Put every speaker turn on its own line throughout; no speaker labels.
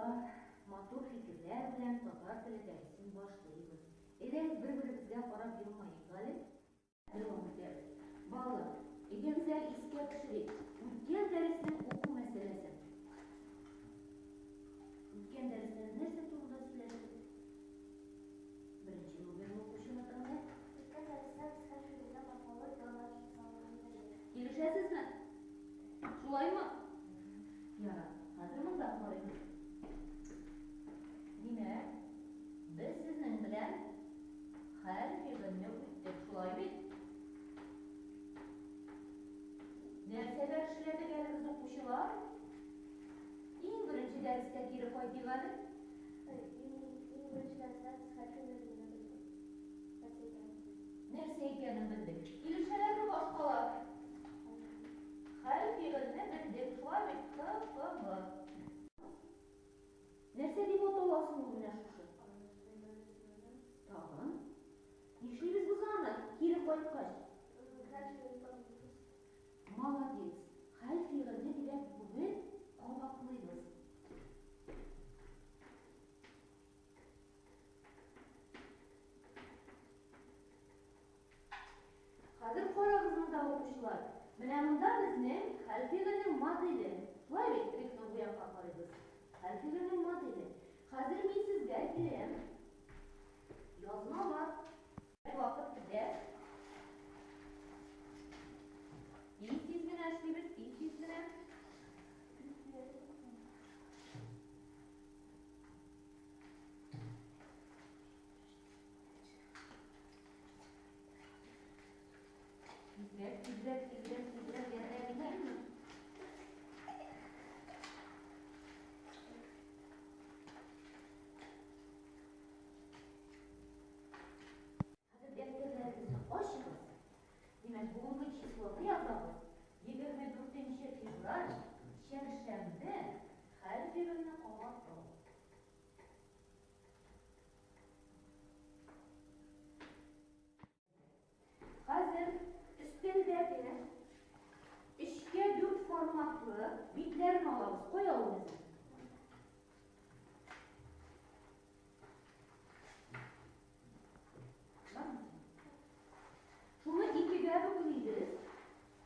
Укучылар, матур фикерләр белән татар теле дәресен башлыйбыз. Әйдәгез бер-беребезгә карап елмаек әле. Дәвам итәбез. Балалар, әйдәгез әле искә төшерик үткән дәреснең уку мәсьәләсен. Үткән дәрестә без нәрсә турында сөйләштек? Беренче номерлы укучы Наталья.
Үткән дәрестә без һәр фигыльгә морфологик анализ ясалганын белдек.
Килешәсезме? Шулаймы? Ярар, хәзер монда карыйбыз. Димәк, без сезнең белән хәл фигыльне үттек, шулай бит? Нәрсәләр эшләдек әле без, укучылар? Иң беренче дәрескә кире кайтыйк әле.
Иң беренче дәрестә без хәл фигыльне белдек. Нәрсә икәнен белдек.
Нәрсә икәнен белдек. Килешәләрме башкалар? Хәл фигыльне белдек, шулай бит? Х, П, В. Нәрсә дип атала соң ул менә шушы? Тагын? Нишлибез без аны кире кайткач?
Хәл фигыльне кабатлыйбыз.
Молодец! Хәл фигыльне, димәк, бүген кабатлыйбыз. Хәзер карагыз монда, укучылар. Менә монда безнең хәл фигыльнең моделе. Шулай бит? Рифның бу якка карыйбыз. Хәл фигыльнең моделе. Хәзер мин сезгә бирәм язмалар. Вакыт бетә. Тиз-тиз генә эшлибез, тиз-тиз генә. Тизрәк, тизрәк, тизрәк, тизрәк ярдәм итәйемме? Хәзер дәфтәрләрегезне ачыгыз. Димәк, бүгенге числоны язабыз. 24 февраль, чәршәмбе, хәл фигыльне кабатлау. Хәзер өстәлдәге өчкә дүрт форматлы битләрен алабыз. Кая ул безнең? Шуны икегә бөклибез.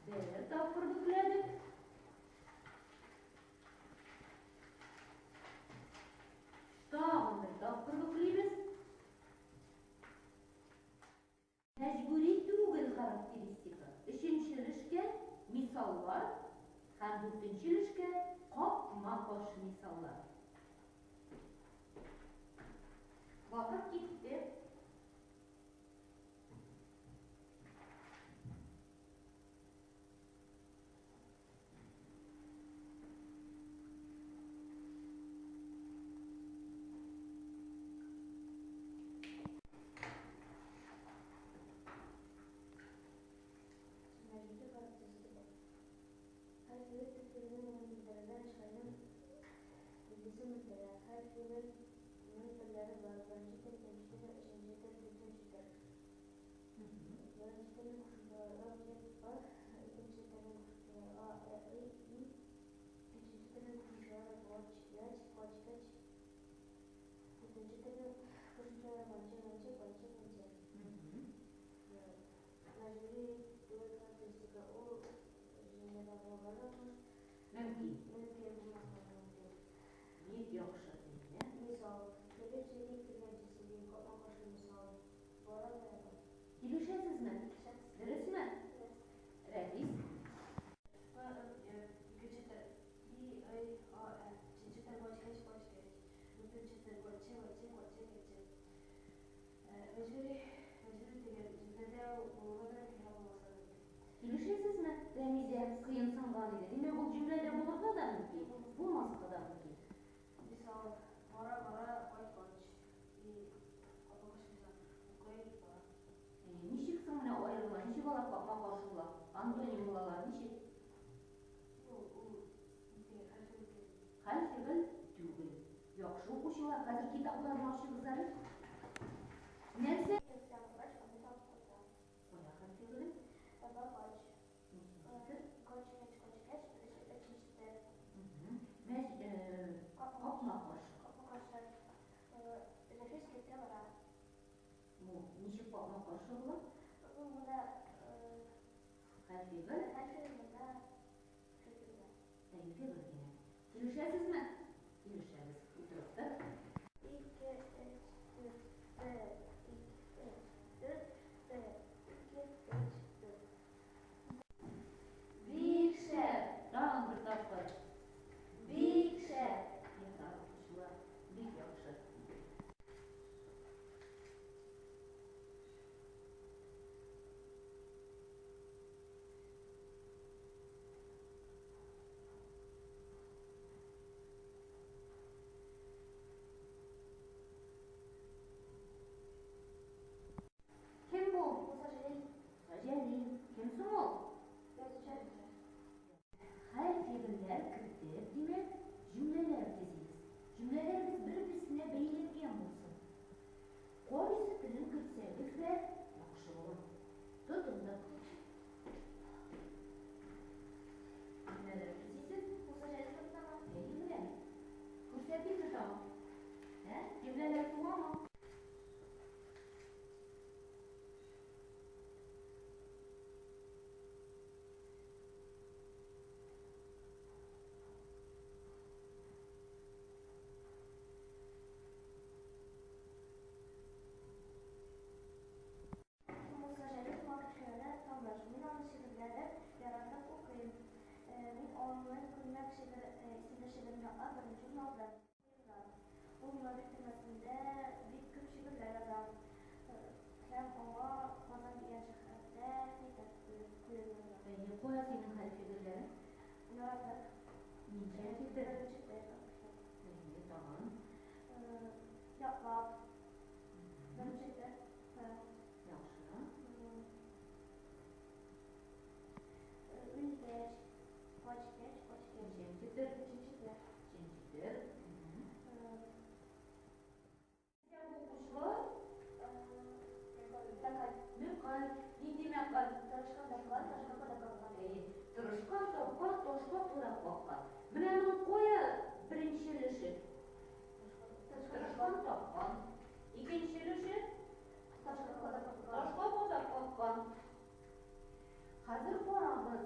Бер тапкыр бөкләдек. Тагын бер тапкыр бөклибез. Мәҗбүри түгел характеристика. Өченче өлешкә мисаллар һәм дүртенче өлешкә капма-каршы мисаллар. Вакыт китте.
Мәҗбүри характеристика. Һәр фигыль төп фигыльнең белдерелгән эшләрнең билгесен белдерә. Һәр фигыльнең төрләре бар, беренче төр, икенче төр, өченче төр, дүртенче төр. Беренче төрнең кушымталары ы, е, ы, икенче төрнең кушымталары а, э, ы, и, өченче төрнең кушымталары воч, яч, коч, кеч, дүртенче төрнең кушымталары ванчы, вәнче, кванчы, күнче. Мәҗбүри түгел характеристика, ул җөмләдә булырга да
мөмкин.
Мөмкин, булмаска да мөмкин.
Бик яхшы, Зәйнә.
Мисал, Көлеп сөйли, көлгәнче сөйли, капма-каршы мисал, Бара да ята.
Килешәсезме?
Килешәбез.
Дөресме?
Дөрес.
Рәдис.
П, ы, ө, икенче төр, и, ый, а, ә, өченче төр, воч, кәч, коч, кәч, дүртенче төр, вәче, вәче, кваче, кәче. Мәҗбүри, мәҗбүри түгел, җөмләдә ул булырга да мөмкин, һәм булмаска да мөмкин.
Килешәсезме? Рәмизә кыенсынган иде. Димәк, ул җөмләдә булырга да мөмкин, булмаска да мөмкин.
Мисал, бара, бара, кайт, кач. И, капма-каршы мисал, укый, бара.
Әйе, ничек соң менә аерыла, ничек алар капма-каршы була? Антоним булалар, ничек?
Ул, ул, ни, хәл фигыль түгел.
Хәл фигыль түгел. Яхшы, укучылар, хәзер китапларны ачыгыз әле. Нәрсә?
Иртә баргач, аны табып кайта.
Кая хәл фигыле?
Баргач.
Ничәнче төр?
Гоч, кәч, коч, кәч, өченче төр.
Мәҗ, капма-каршы. Ничек капма-каршы була?
Монда
Хәл фигыль.
Хәл фигыль, монда фигыль.
Әйе, фигыль генә. Килешәсезме? Килешәбез. Утырып тор.
2, 3, 4, 1, 2, 3, 4, 1, 2, 3, 4.
Бик шәп! Тагын бер тапкыр. Бик шәп! Ярар, укучылар, бик яхшы. Кем бу?
Муса Җәлил.
Муса Җәлил. Кем соң ул?
Язучы.
Хәл фигыльләр кертеп, димәк, җөмләләр төзибез. Җөмләләребез бер-берсенә бәйләнгән булсын. Кайсы төрен кертсәгез дә яхшы була. Тотындык. Җөмләләр төзисез.
Муса Җәлил турындамы?
Әйе, менә. Күрсәтимме тагын? Ә? Җөмләләр туамы?
Муса Җәлил миңа кечкенәдән таныш. Мин аның шигырьләрен яратып укыйм. Мин аның Күлмәк шигырь исемле шигырен ятлап беренче урын алдым. Ул Мобиль төрмәсендә бик күп шигырьләр яза. Һәм аңа Казан дигән шәһәрдә һәйкәл куелган.
Әйе, кая синең хәл фигыльләрең?
Яратып.
Ничә фигыль?
Беренче төр.
Әйе, тагын.
Ятлап. Беренче төр.
Яхшы.
Үлгәч, качкач, качкач.
Ничәнче төр?
Өченче төр.
Өченче төр. Укучылар?
Мәкаль.
Мәкаль. Нинди мәкаль?
Тырышкан тапкан, ташка кадак каккан.
Әйе. Тырышкан тапкан, ташка кадак каккан. Менә моның кая беренче өлеше? Тырышкан тапкан. Икенче өлеше?
Ташка кадак каккан.
Ташка кадак каккан. Хәзер карагыз.